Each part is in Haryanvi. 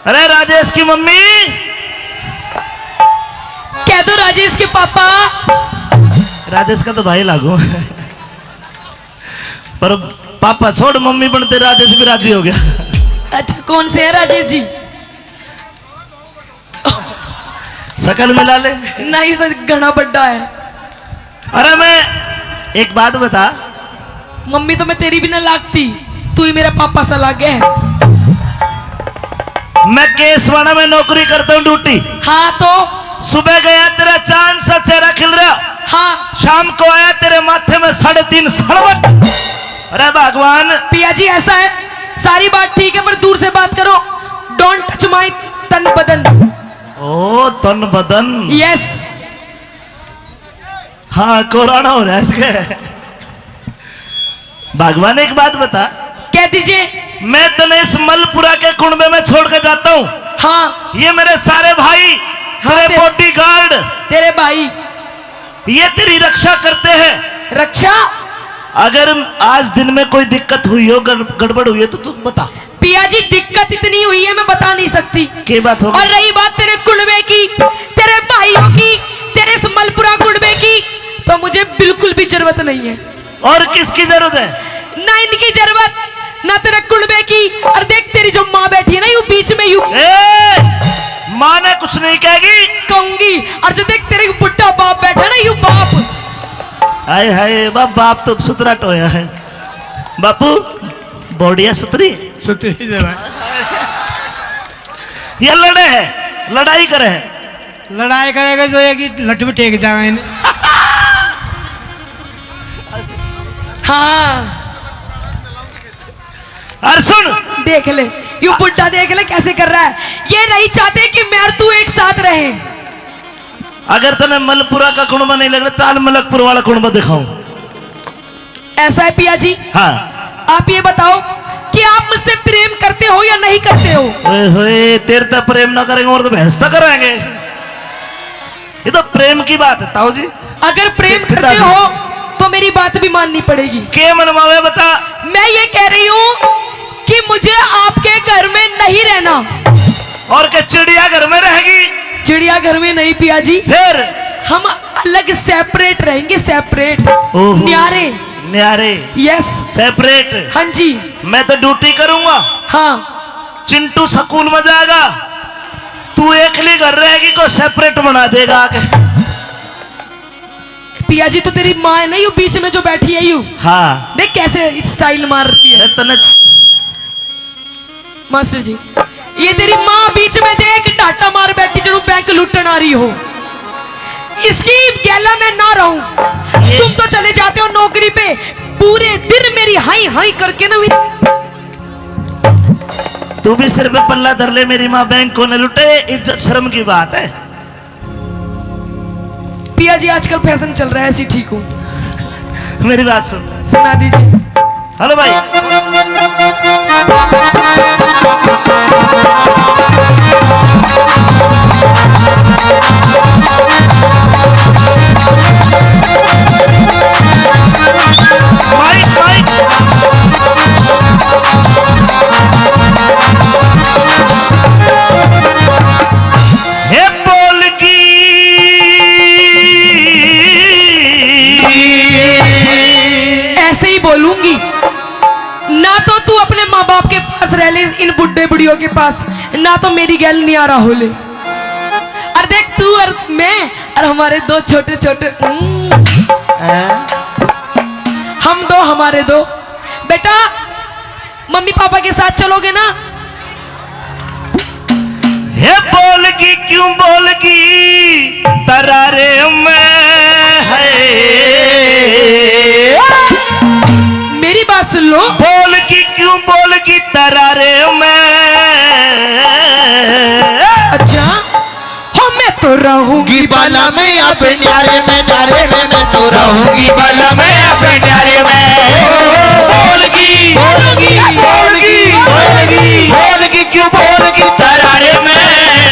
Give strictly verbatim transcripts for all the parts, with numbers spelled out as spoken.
अरे राजेश की मम्मी, कह दो राजेश के पापा। राजेश का तो भाई लागू, पर पापा छोड़, मम्मी बनते राजेश भी राजी हो गया। अच्छा, कौन से है राजेश जी? शकल मिला ले। नहीं, तो घना बड्डा है। अरे मैं एक बात बता। मम्मी तो मैं तेरी भी ना लागती, तू ही मेरा पापा सा लागे है। मैं केसवाड़ा में नौकरी करता हूँ, ड्यूटी। हाँ तो? सुबह गया तेरा चांद सा चेहरा खिल रहा। हाँ। शाम को आया तेरे माथे में साढ़े तीन सड़वट। अरे भगवान। पिया जी ऐसा है, सारी बात ठीक है पर दूर से बात करो। Don't touch my तन बदन। ओ तन बदन। Yes। हाँ, कोराना हो रहा है इसके। भगवान, एक बात बता। कह दीजिए। मैं तने इस मलपुरा के कुणबे में छोड़ के जाता हूँ। हाँ। ये मेरे सारे भाई, हाँ, तेरे ते-, बॉडीगार्ड, तेरे भाई, ये तेरी रक्षा करते हैं। रक्षा? अगर आज दिन में कोई दिक्कत हुई हो, गड़-, गड़बड़ हुई है तो तू बता। पिया जी, दिक्कत इतनी हुई है, मैं बता नहीं सकती। के बात हो गई? और रही बात तेरे कुणबे की, तेरे भाइयों की, तेरे इस मलपुरा कुणबे की, तो मुझे बिल्कुल भी जरूरत नहीं है। और किसकी जरूरत है? ना इनकी जरूरत, ना तेरे कुणबे की। और देख, तेरी जो माँ बैठी है ना, यू बीच में, यू ए, माँ ने कुछ नहीं कहेगी। कहूंगी। और जो देख, तेरे बुढ़ा बाप बैठा ना, यू बाप। हाय हाय, बा-, बाप तो सुथरा टोया है। बापू, बॉडिया सुथरी है। सुथरी जरा। ये लड़े है, लड़ाई करे है। लड़ाई करेगा तो एक ही लठ भी टेक जाएंगे। हाँ। और सुन। देख ले, यू बुड्ढा देख ले कैसे कर रहा है। ये नहीं चाहते कि मैं और तू एक साथ रहें। अगर तने मलपुरा का कुणबा नहीं लग रहा, चाल मलकपुर वाला कुणबा दिखाऊं। ऐसा है पिया जी? हाँ। आप ये बताओ कि आप मुझसे प्रेम करते हो या नहीं करते हो? ओए होए, तेरे तो प्रेम ना करेंगे और तो भैंस तो कराएंगे। ये तो प्रेम की बात है ताऊ जी। अगर प्रेम करते हो तो मेरी बात भी माननी पड़ेगी। के मनवावे बता। मैं ये कह रही हूँ कि मुझे आपके घर में नहीं रहना। और के चिड़िया घर में रहेगी? चिड़िया घर में नहीं पिया जी। फिर? हम अलग, सेपरेट रहेंगे, सेपरेट। ओहो। न्यारे। न्यारे। यस। सेपरेट। हाँ जी। मैं तो ड्यूटी करूंगा। हाँ। चिंटू स्कूल में जाएगा, तू एकली घर रहेगी, को सेपरेट बना देगा आके। पिया जी, तो तेरी माँ है ना, यू बीच में जो बैठी है, यू। हाँ। देख कैसे स्टाइल मार रही है। अरे तने मास्टर जी, ये तेरी माँ बीच में देख, डाटा मार बैठी, जणु बैंक लूटन आ रही हो। इसकी गैला मैं ना रहूं। तुम तो चले जाते हो नौकरी पे, पूरे दिन मेरी हाई हाई करके ना। तू भी सिर पे पल्ला धर ले, मेरी माँ बैंक को न लूटे, इज्जत शर्म की बात है। पिया जी, आजकल फैशन चल रहा है, ऐसी ठीक हूँ। मेरी बात सुन। सुना दीजिए। हेलो भाई। Mic, mic. हे बोल की। ऐसे ही बोलूंगी। ना तो तू अपने माँ बाप के पास रह ले, इन बुड्ढे बुढ़ियों के पास, ना तो मेरी गैल न्यारा हो ले। और देख, तू और मैं और हमारे दो छोटे छोटे, हम्म। हैं? हम दो, हमारे दो। बेटा, मम्मी पापा के साथ चलोगे ना? हे बोलगी क्यों बोलगी तरारे में है। मेरी बात सुन लो। बोलगी क्यों बोलगी तरारे में। अच्छा। हो मैं तो रहूंगी बाला में अब न्यारे में, न्यारे में मैं तो रहूंगी बाला में अब न्यारे में। बोलगी, बोलगी, बोलगी, बोलगी, बोलगी क्यों बोलगी तरारे में।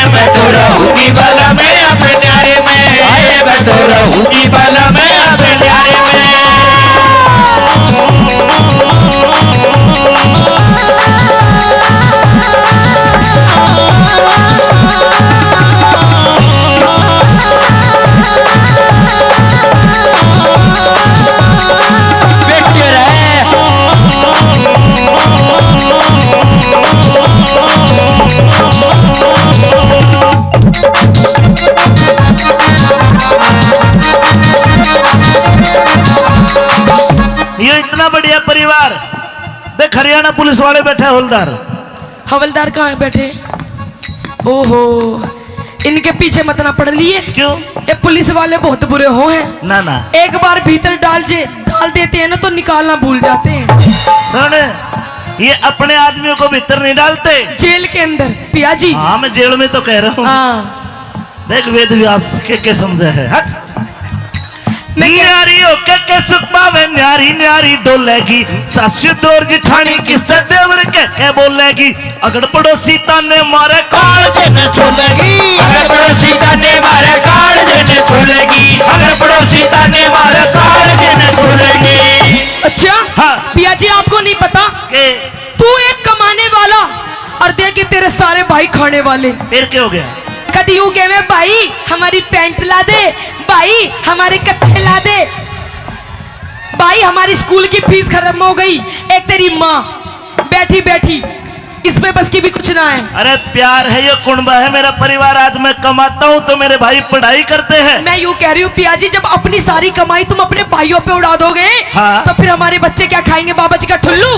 मैं तो रहूंगी बाला में अब न्यारे में, आए मैं तो रहूंगी बाला में अब न्यारे में। ये इतना बढ़िया परिवार। देख, हरियाणा पुलिस वाले बैठे, हवलदार। हवलदार कहाँ बैठे? ओहो, इनके पीछे मत ना पड़ लिए। क्यों? ये पुलिस वाले बहुत बुरे हो हैं। ना, ना। एक बार भीतर डाल जे, डाल देते हैं ना, तो निकालना भूल जाते हैं। सुन, ये अपने आदमियों को भीतर नहीं डालते। जेल के अंदर, पिया जी। हाँ, मैं जेल में तो कह रहा हूँ। हाँ। देख, वेद व्यास के, के समझे है, हट। मैं कह न्यारी होके के सुख पावे, न्यारी न्यारी डोलेगी। सासू दौर जिठानी किससे देवर के, के बोलेगी। अगर पड़ोसी ताने मारे कालजे ने छोलेगी। अगर पड़ोसी ताने मारे कालजे ने छोलेगी। अगर पड़ोसी ताने मारे कालजे ने छोलेगी। अच्छा? हाँ। पिया जी, आपको नहीं पता? के? तू एक कमाने वाला और देखे तेरे सारे भाई खाने वाले। फिर क्या हो गया? कदी यूं कहवे, "भाई, हमारी पैंट ला दे, भाई, हमारे कच्छे ला दे, भाई, हमारी स्कूल की फीस खत्म हो गई।" एक तेरी माँ बैठी बैठी, इस पे बस की भी कुछ ना है। अरे प्यार है, ये कुणबा है मेरा परिवार। आज मैं कमाता हूँ तो मेरे भाई पढ़ाई करते हैं। मैं यूं कह रही हूँ पिया जी, जब अपनी सारी कमाई तुम अपने भाइयों पे उड़ा दोगे, हाँ। तो फिर हमारे बच्चे क्या खाएंगे, बाबा जी का ठुल्लू?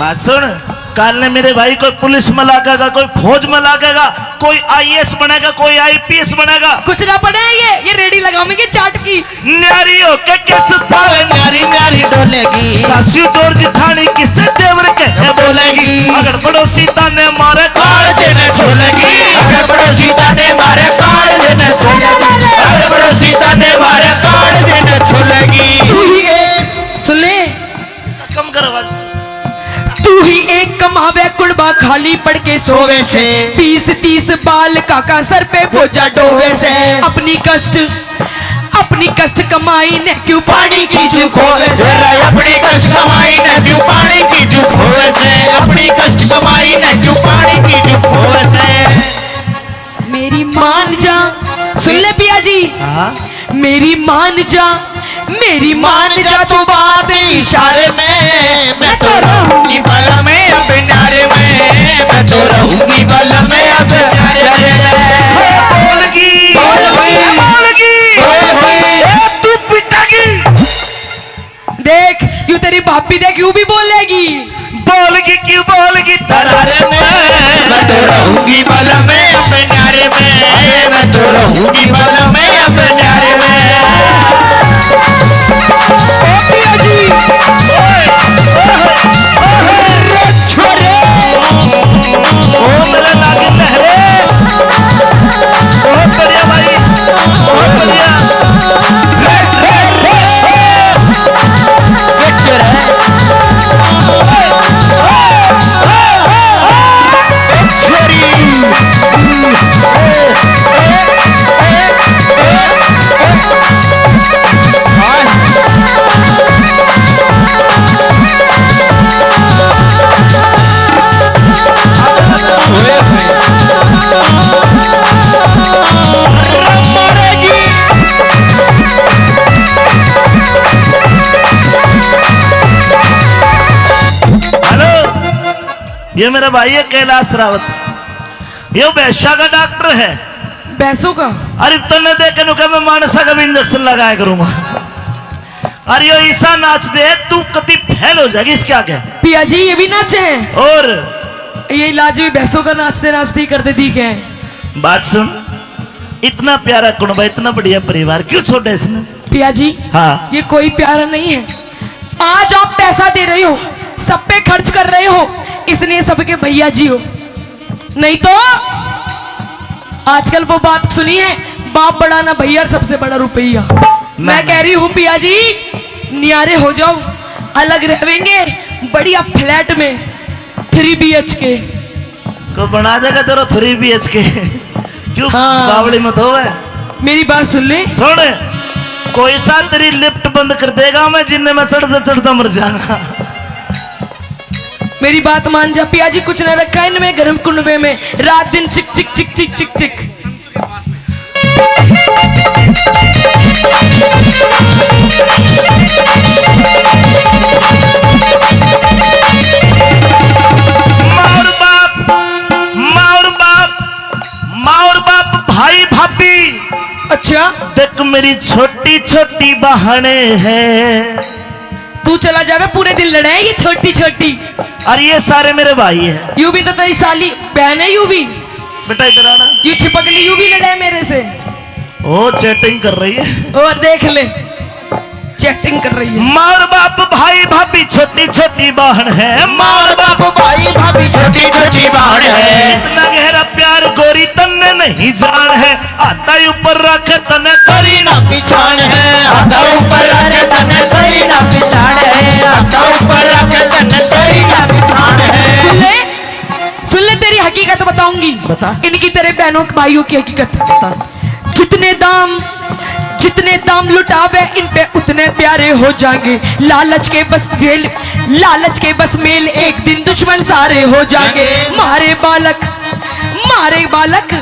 बात सुन, काल ने मेरे भाई कोई पुलिस में लागेगा, कोई फौज में लागेगा, कोई आईएएस बनेगा, कोई आईपीएस बनेगा। कुछ ना बने, ये, ये रेडी लगावेंगे चाट की। न्यारी होके किस पावे, न्यारी न्यारी डोलेगी। सासू दौर जिठानी किससे देवर के बोलेगी। अगर पड़ोसी ताने मारे कालजे ने छोलेगी। अगर पड़ोसी ताने मारे कालजे ने छोलेगी। अगर पड़ोसी ताने मारे कालजे ने छोलेगी। तू ही एक, सुन ले। कम कर आवाज। तू ही एक कमावे कुणबा, खाली पड़ के सोवे से। बीस तीस बाल काका सर पे बोझा ढोवे से। अपनी कष्ट, अपनी कष्ट कमाई ने क्यों पानी की जू खोवे से। अपनी कष्ट कमाई ने क्यों पानी की जू खोवे से। अपनी कष्ट कमाई ने क्यों पानी की जू खोवे से। मेरी मान जा, सुन ले पिया जी। हाँ। मेरी मान जा, मेरी मान जा तू बात इशारे में। मैं तो रहूंगी बाला में अब न्यारे में, मैं तो रहूंगी बाला में अब न्यारे में। बोलगी, बोल भाई, बोलगी, बोल भाई। ए, तू पिटेगी। देख, यू तेरी भाभी देख, यू भी बोलेगी। बोलगी क्यों बोलगी तरारे में। मैं तो रहूंगी बाला में अपने न्यारे में। मैं तो रहूंगी बाला में अपने न्यारे में। ओ पिया जी। ओए, ओए, ओए, ओए, छोरे। ओ मेरे लागे लहरे। बहुत बढ़िया भाई, बहुत बढ़िया। हेलो, ये मेरा भाई है कैलाश रावत, ये भैंसा का डॉक्टर है। भैंसों का? अरे तन्ने देख के नु कह, मैं मानसा का भी इंजेक्शन लगाया करूंगा। अरे यो ईसा नाच दे, तू कति फेल हो जाएगी इसके आगे। पिया जी, ये भी नाचे हैं? और ये इलाज भी भैंसों का नाचते नाचते ही कर देती है। बात सुन, इतना प्यारा कुणबा, इतना बढ़िया परिवार, क्यों छोड़ा इसने? पिया जी, हाँ। ये कोई प्यारा नहीं है। आज आप पैसा दे रहे हो, सब पे खर्च कर रहे हो, इसलिए सबके भैया जी हो। नहीं तो आजकल वो बात सुनी है, बाप बड़ा ना भैया, सबसे बड़ा रुपया। मैं मैं कह रही हूँ पिया जी, न्यारे हो जाओ, अलग रहेंगे बढ़िया फ्लैट में, थ्री बीएचके। को बना देगा तेरा थ्री बीएचके? क्यों हाँ। बावली मत होवे। मेरी बात सुन ले। सुन, कोई सा तेरी लिफ्ट बंद कर देगा, मैं जिन्ने में चढ़ता चढ़ता मर जाऊंगा। मेरी बात मान जा पिया जी, कुछ ना रखा इनमें गर्म कुंडवे में, रात दिन चिक चिक चिक चिक चिक चिक। माँ और बाप, माँ और बाप, माँ और बाप, भाई भाभी। अच्छा। देख मेरी छोटी छोटी बहने हैं। तू चला जावे, पूरे दिन लड़ाएगी छोटी छोटी। अरे ये सारे मेरे भाई हैं। यू भी तो तेरी साली बहन है, यू भी। बेटा इधर आना। यू छिपकली, यू भी लड़ाए मेरे से। ओ चैटिंग कर रही है। और देख ले, चैटिंग कर रही है। माँ और बाप भाई भाभी छोटी छोटी बहन है। माँ और बाप भाई भाभी छोटी छोटी बहन है। इतना गहरा प्यार गोरी तन्ने नहीं जान है। हाथा ऊपर रख तने करी ना पिछाण है। हाथा ऊपर रख तने करी ना पिछाण है। हाथा ऊपर रख तने करी ना पिछाण है। सुन ले, सुन ले, तेरी हकीकत बताऊंगी। बता। इनकी तेरे बहनों भाइयों की हकीकत। बता। जितने दाम, जितने दाम लुटावे इन पे उतने प्यारे हो जाएंगे। लालच के बस मेल, लालच के बस मेल, एक दिन दुश्मन सारे हो जाएंगे। मारे बालक, मारे बालक,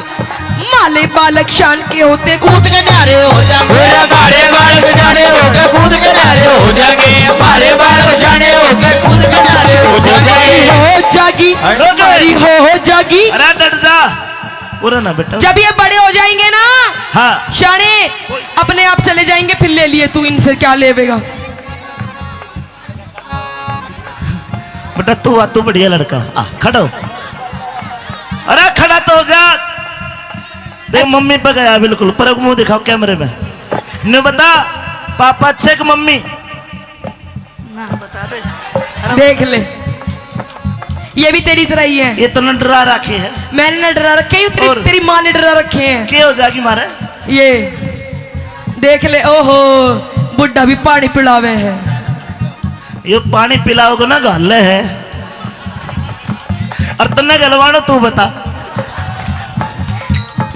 माले बालक शान के होते कूद के न्यारे हो जाएंगे। मेरे मारे बालक शाने होते कूद के न्यारे हो जाएंगे। मारे बालक शाने होते कूद के न्यारे हो जाएंगे। हो जागी, हो जागी। अरे डट जा, पूरा ना बेटा। जब ये बड़े हो जाएंगे ना, हाँ। शाने अपने आप चले जाएंगे, फिर ले लिए तू इनसे क्या लेवेगा। बेटा तू आ, तू बढ़िया लड़का, आ खड़ा हो। अरे खड़ा तो हो जा। देख अच्छा। मम्मी पे गया बिल्कुल, पर मुंह दिखाओ कैमरे में। न्यू बता, पापा अच्छे कि मम्मी? ना। बता दे। अरे देख ले, ये भी तेरी तरह ही है। ये तो न डरा रखे है। मैंने न डरा रखे, ये तेरी, और? तेरी माँ ने डरा रखे हैं। क्या हो जाएगी मारे? ये देख ले, ओहो, बुढ़ा भी पानी पिलावे है। यो पानी पिलाओगे ना घाले है। और तन्ने गलवानो तू बता।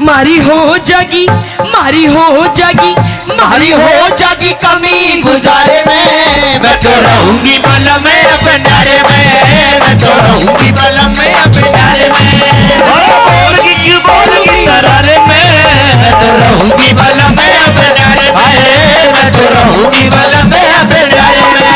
मारी हो जागी, मारी हो जागी, मारी हो जागी कमी गुजारे में। मैं तो रहूंगी बलम में अपनारे में। मैं तो रहूंगी बलम में अपनारे में। ओ बोल की क्यों बोल की तरारे में। मैं तो रहूंगी बलम में अपनारे में। मैं तो रहूंगी बलम में अपनारे में।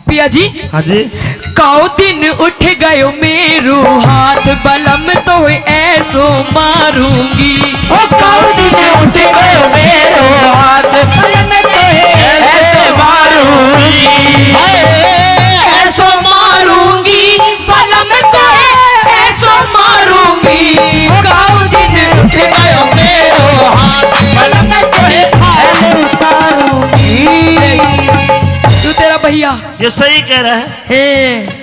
पिया जी। हाँ जी। काओ दिन उठ गयो मेरो हाथ, बलम तो ऐसो मारूंगी। ओ काओ दिन उठ गयो मेरो हाथ, बलम तो ऐसो मारूंगी। हाय। ऐसो मारूंगी, बलम को ऐसो मारूंगी। काओ दिन उठ गयो मेरो हाथ, बलम को ऐसो मारूंगी। तू तेरा भैया। ये सही कह रहा है। हे,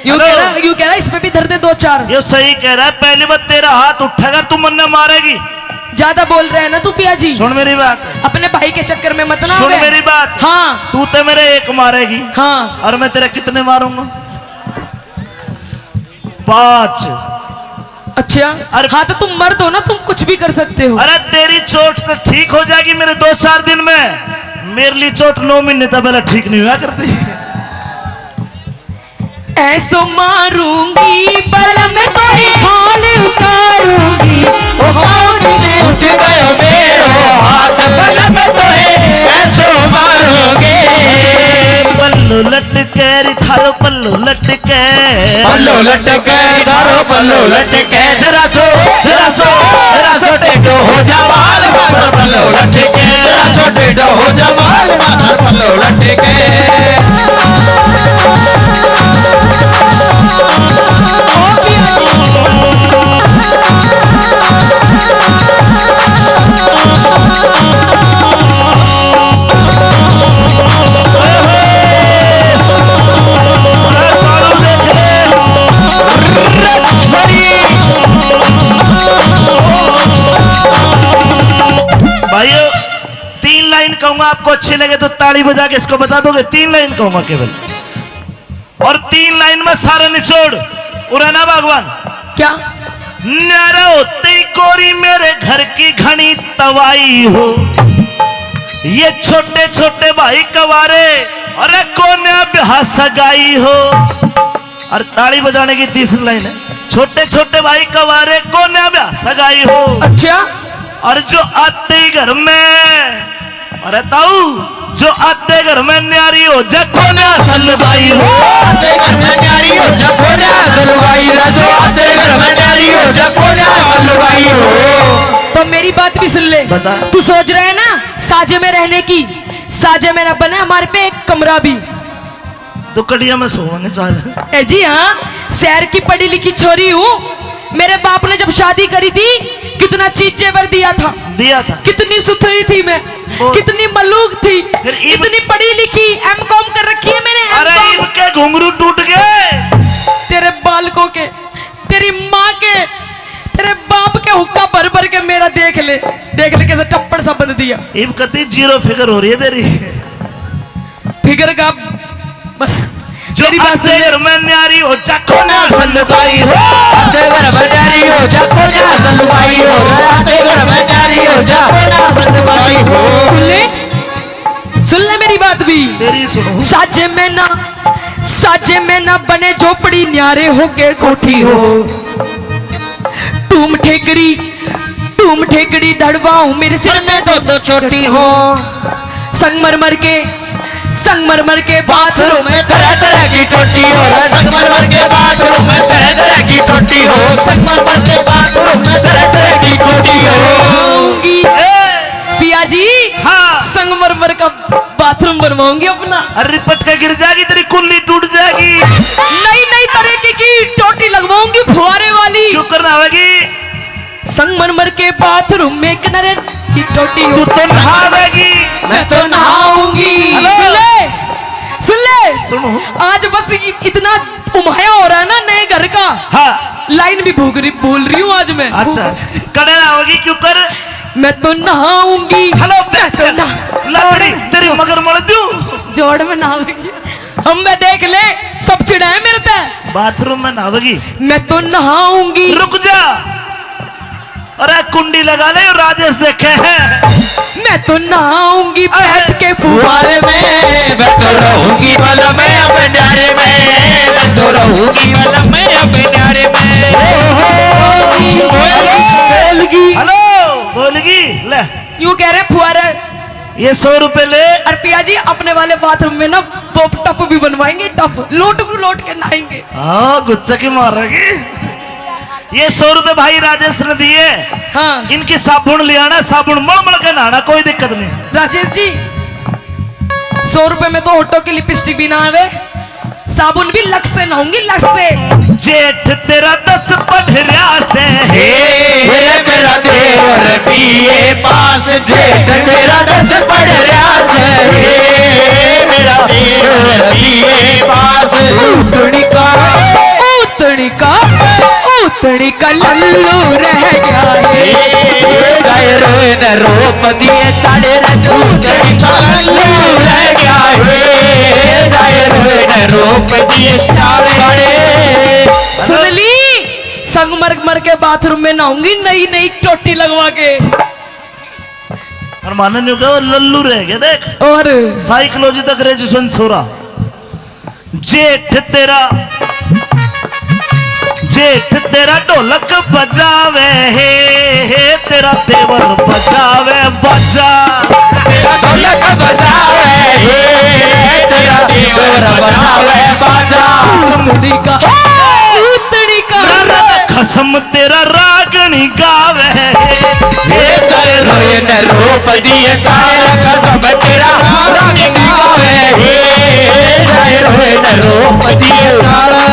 यू हेलो। कह रहा, यू कह रहा, इस पे भी धर दे दो चार। ये सही कह रहा है, पहली बार तेरा हाथ उठेगा, तू मन्ने मारेगी। ज्यादा बोल रहे हैं ना तू पिया जी। सुन मेरी बात। अपने भाई के चक्कर में मत ना सुन आवे। मेरी बात। हाँ। तू तो मेरे एक मारेगी। हाँ। और मैं तेरे कितने मारूंगा? पांच। अच्छा। अरे हाँ, तो तुम मर्द हो ना, तुम कुछ भी कर सकते हो। अरे तेरी चोट तो ठीक हो जाएगी मेरे दो चार दिन में। पैरली चोट नौ महीने तक पहले ठीक नहीं हुआ करती। ऐसो मारूंगी बलम तोरे, हाल उतारूंगी। ओ कौन से उठ गयो मेरो हाथ, बलम तोरे ऐसो मारूंगी। पल्लो लटके रे थारो, पल्लो लटके। पल्लो लटके रे थारो, पल्लो लटके। जरा सो, जरा सो, जरा सो टेढ़ो हो जा बाल, बाल पल्लो लटके। जरा सो टेढ़ो हो जा बाल, बाल पल्लो लटके। भाइयों, तीन लाइन कहूंगा, आपको अच्छी लगे तो ताली बजा के इसको बता दोगे। तीन लाइन कहूंगा केवल, और तीन लाइन में सारा निचोड़। उरे ना भगवान। क्या? न्यारा होते ही कोरी मेरे घर की घनी तवाई हो। ये छोटे छोटे भाई कवारे, अरे कोन्या ब्याह सगाई हो। और ताली बजाने की तीसरी लाइन है, छोटे छोटे भाई कवारे, कोन्या ब्याह सगाई हो। अच्छा। और जो आते ही घर में, अरे ताऊ, जो आते घर में न्यारी हो जा, कोन्या सलवाई हो। आते घर में न्यारी हो जा, कोन्या सलवाई हो। जो आते घर में न्यारी हो जा, कोन्या सलवाई हो। तो मेरी बात भी सुन ले। बता। तू सोच रहा है ना साजे में रहने की, साजे में ना बने हमारे पे एक कमरा भी। दो कड़िया में सोवांगे चार। ए जी हाँ, शहर की पढ़ी लिखी छोरी हूँ। मेरे बाप ने जब शादी करी थी, कितना चीज जेवर दिया था, दिया था। कितनी सुथरी थी मैं, बहुत। कितनी मलूक थी, फिर इब- इतनी पढ़ी लिखी, एम कॉम कर रखी है मैंने, एम कॉम। अरे इब के घुंघरू टूट गए। तेरे बालकों के, तेरी माँ के, तेरे बाप के हुक्का भर भर के मेरा देख ले, देख ले कैसे टप्पड़ सा बंध दिया। इब कती जीरो फिगर हो रही है तेरी। फिगर का बस। जो तेरी बात सुन आते ले। घर में न्यारी हो जा, कोन्या सलवाई हो। आते घर में न्यारी हो जा, कोन्या सलवाई हो। आते घर में न्यारी हो जा, कोन्या सलवाई हो। सुन ले, सुन ले मेरी बात भी। तेरी सुनो। साजे में ना, साजे में ना बने झोपड़ी, न्यारे होके कोठी हो। टूम ठेकरी, टूम ठेकरी धड़वाऊं मेरे सिर पर में दो दो चोटी हो। संगमरमर के, संगमरमर के बाथरूम में तरह तरह की टोटी हो। संगमरमर के बाथरूम में तरह तरह की टोटी हो। संगमरमर के बाथरूम में तरह तरह की टोटी हो। आऊंगी। ए! पिया जी, हाँ। संगमरमर का बाथरूम बनवाऊंगी अपना। अरे पटका गिर जाएगी, तेरी कुल्ली टूट जाएगी। नई नई तरीके की टोटी लगवाऊंगी फुहारे वाली। क्यों करना होगी? संगमरमर के बाथरूम में किनारे की टोटी हो। तू तो नहावेगी। मैं तो नहाऊंगी। हेलो। सुन ले, सुन ले। सुनो। आज बस इ-, इतना उमाया हो रहा है ना नए घर का। हाँ। लाइन भी भूल रही, भूल रही हूँ आज मैं। अच्छा। कड़े नहाओगी क्यों कर? मैं तो नहाऊंगी। हेलो, मैं तो नहा- ला तेरी, तेरी मगर मल दूं। जोड़ में नहाऊंगी। हम मैं देख ले, सब चिढ़ाए मेरे पे। बाथरूम में नहावेगी। मैं तो नहाऊंगी। रुक जा। अरे कुंडी लगा ले, राजेश देखे हैं। मैं तो नहाऊंगी अरे बैठ के फुहारे में। मैं तो रहूंगी बलम में अब न्यारे में। मैं तो रहूंगी बलम में अब न्यारे में। बोलगी। हेलो, बोलगी। ले। यूं कह रहे फुहारे। ये सौ रुपए ले। और पिया जी, अपने वाले बाथरूम में ना टप, टप भी बनवाएंगे, टप। लोट को लोट के नहाएंगे। हाँ, गुच्चा की मारेगी। ये सौ रुपए भाई राजेश ने दिए। हाँ। इनकी साबुन ले आना, साबुन मल मल के नहाना, कोई दिक्कत नहीं। राजेश जी, सौ रुपए में तो होठों की लिपस्टिक भी ना आवे, साबुन भी लक्स से नहाऊंगी, लक्स से। जेठ तेरा दस पढ़ रहा से। हे, हे मेरा देवर बीए पास, जेठ तेरा दस पढ़ रहा से। हे मेरा देवर बीए पास। उतनी का, उतनी का, उतनी का लल्लू रह गया है। जाए रोए न रोप दिए साले रे, उतनी का लल्लू रह गया है। जाए रोए न रोप दिए साले। सुन ली, संगमरमर के बाथरूम में नहाऊंगी नई नई टोटी लगवा के। मानन न्यू कहो, लल्लू रह गया देख। और साइकोलॉजी तक ग्रेजुएशन छोरा। जेठ तेरा, जेठ तेरा ढोलक बजावे हे, हे तेरा देवर बजावे बाजा। तेरा ढोलक बजावे हे, तेरा देवर बजावे बाजा। सुमड़ी का, सुतड़ी का। खसम तेरा रागणी गावे हे। हे चाहे रोए न रूप दिए सारा, कसम तेरा रागणी गावे हे। चाहे रोए न रूप दिए सारा।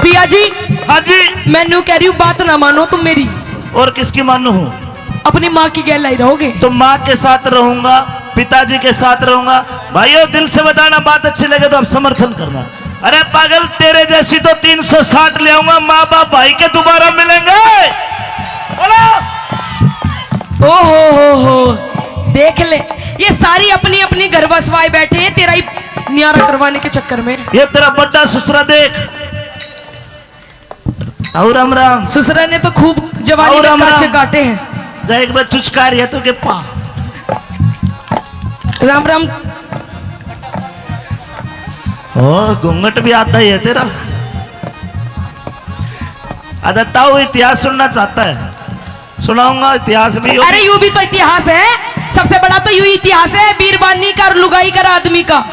पिया जी, हाँ जी। मैं न्यू कह रही हूँ, बात ना मानो तुम मेरी। और किसकी मानू हूँ? अपनी माँ की गैल ही रहोगे। तो माँ के साथ रहूंगा, पिताजी के साथ रहूंगा। भाइयों, दिल से बताना, बात अच्छी लगे तो आप समर्थन करना। अरे पागल, तेरे जैसी तो तीन सौ साठ ले आऊंगा, माँ बाप भाई के दोबारा मिलेंगे। बोलो। ओ हो हो हो, देख ले, ये सारी अपनी अपनी घर बसवाए बैठे हैं, तेरा ही न्यारा करवाने के चक्कर में। ये तेरा बड्डा सुसरा देख। ताऊ राम राम। सुसरा ने तो खूब जवानी ताऊ में राम राम। काचे काटे हैं। जा एक बार चुचकार है तो के पा। राम राम। ओ, घूंघट भी आता ही है तेरा। अच्छा, ताऊ इतिहास सुनना चाहता है, सुनाऊंगा इतिहास भी। अरे, यू भी तो इतिहास है, सबसे बड़ा तो यू इतिहास है बीरबानी का और लुगाई का और आदमी का।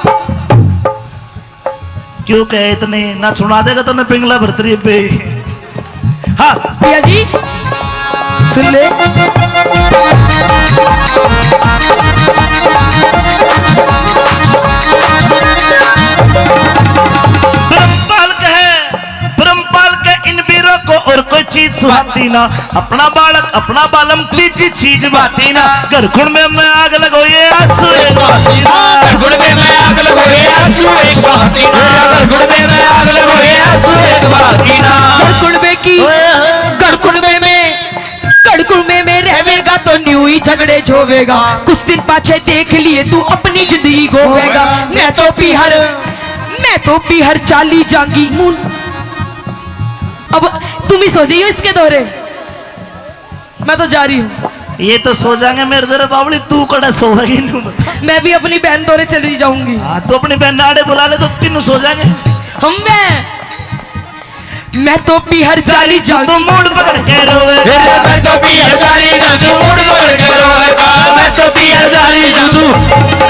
क्यों कहे इतनी ना सुना देगा तन्ने पिंगला भरतरी पे। हाँ। भैया जी, सुन ले। ब्रह्मपाल कहे, ब्रह्मपाल के इन वीरों को और कोई चीज सुहाती ना। अपना बालक, अपना बालम, तीजी चीज बाती ना। घर कुण में मैं आग लगो, ये आंसू एक बाती ना। घर कुण में मैं आग लगो, ये आंसू एक बाती ना। घर कुण में मैं आग लगो, ये आंसू एक बाती ना। घर कुण में की, घर कुण में मैं, घर कुण में मैं रहेगा तो न्यू ही झगड़े झोवेगा। कुछ दिन पाछे देख लिए तू अपनी जिंदगी गोवेगा। मैं तो पीहर, मैं तो पीहर चाली जांगी। अब तुम ही सो जाइयो इसके दौरे। मैं तो जा रही हूँ। ये तो सो जाएंगे मेरे तेरे बावली, तू कड़ा सोएगी, न्यू बता। मैं भी अपनी बहन तोरे चली जाऊंगी। हाँ, तू अपनी बहन आड़े बुला ले तो तीनों सो जाएंगे। हम मैं, मैं तो पीहर चाली जाऊंगी। तू मूड पकड़ के रोवे। मैं तो पीहर चाली जाऊं, तू मूड पकड़ के रोवेगा। मैं तो पीहर चाली जाऊं, तू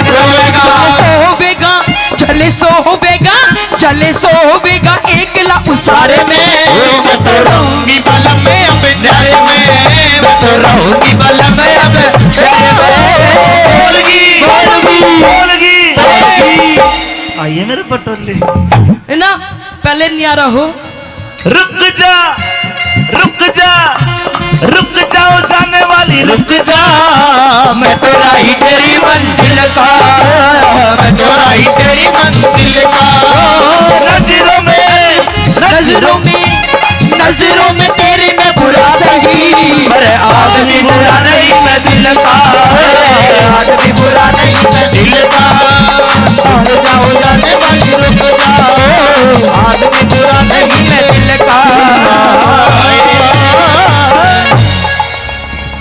रोवेगा। सो होवेगा, चले सो होवेगा। चले सो होवेगा एकला उसारे में। मैं तो रहूंगी बलम में अब न्यारे में। मैं तो रहूंगी बलम में अब न्यारे में। बोलगी, बोलगी, बोलगी, बोलगी। आइए मेरे पटोले। है ना, पहले न्यारा हो। रुक जा, रुक जा, रुक जाओ जाने वाली, रुक जा। मैं तो राही तेरी मंजिल का, मैं तो राही तेरी मंजिल का। नजरों में, नजरों में, नजरों में तेरी मैं बुरा सही, पर आदमी बुरा नहीं मैं दिल का। आदमी बुरा नहीं मैं दिल का। रुक जाओ जाने वाली, रुक जाओ। आदमी